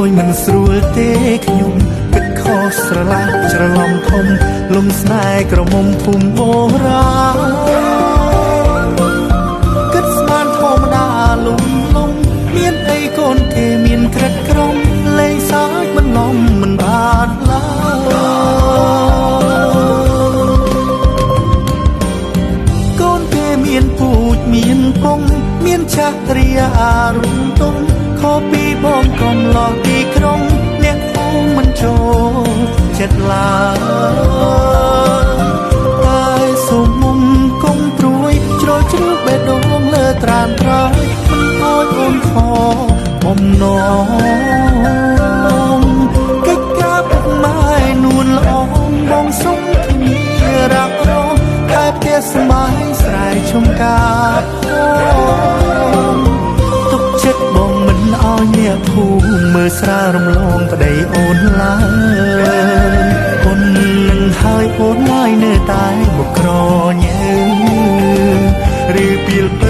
យមិនស្រួលទេខ្ញុំគិតខុសស្រឡះច្រឡំធំលំស្នេហ៍ក្រមុំភូមិបុរាណគិតស្មានធម្មតាលំលំមានអីកូនគេមានក្រិតក្រមលេងសើចមិនលំមិនបានឡើយកូនគេមានពូជមានពងមានចរិយារុំទុំខុសពីបងកំឡោះទីក្រុងអ្នកភូមិមិនចូលចិត្តឡើយតែសូមមុំកុំព្រួយជ្រុលជ្រើបេះដូងលើត្រានត្រើយមិនអោយអូនខបំណងកិច្ចការពុកម៉ែនួនល្អងបងសុំធានារ៉ាប់រងតែផ្ទះស្មៃស្រែចំការផងទុកចិត្តបងមិនអោយអ្នកភូមិមើលស្រាលរំលងប្តីអូនឡើយអូននឹងហើយអូនឡើយនៅតែមកក្រញើឬពីលពើ